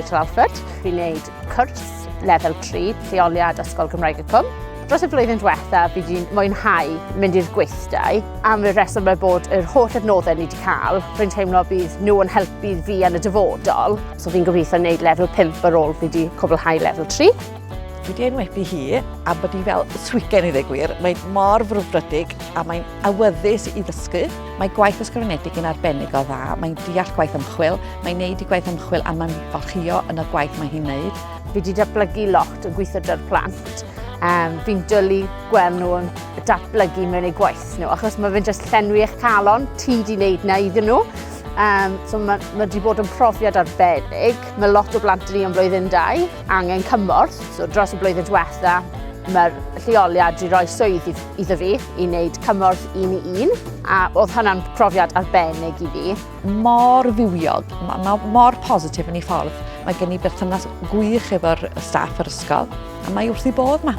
Rachel Alford. Fi'n neud cwrs lefel 3, lleoliad Ysgol Gymraeg y Cwm. Dros y flwyddyn diwetha, fi wedi mwynhau mynd i'r gweithdai am y rheswm mae bod yr holl adnoddau ni wedi cael, rwy'n teimlo bydd nhw yn helpu fi yn y dyfodol. So fi'n gobeithio wneud lefel 5 ar ôl fi wedi cwblhau lefel 3. Dwi wedi enwebu hi a bod hi fel swigen i ddweud gwir. Mae'n mor frwdfrydig a mae'n awyddus i ddysgu. Mae gwaith ysgrifenedig yn arbennig o dda. Mae'n deall gwaith ymchwil, mae'n neud i gwaith ymchwil a mae'n falchio yn y gwaith mae hi'n neud. Fi wedi datblygu lot yn gweithio dy'r plant. Um, fi'n dwlu gweld nhw yn datblygu mewn eu gwaith nhw, achos mae fe'n just llenwi eich calon, ti di wneud na iddyn nhw. Um, so mae, mae wedi bod yn profiad arbennig. Mae lot o blant ni yn blwyddyn 2 angen cymorth. So dros y blwyddyn diwetha, mae'r lleoliad wedi rhoi swydd iddo fi i wneud cymorth un i un, a oedd hwnna'n profiad arbennig i fi. Mor fywiog, ma, ma, mor positif yn ei ffordd. Mae gen i berthynas gwych efo'r staff yr ysgol, a mae wrth ei bodd ma.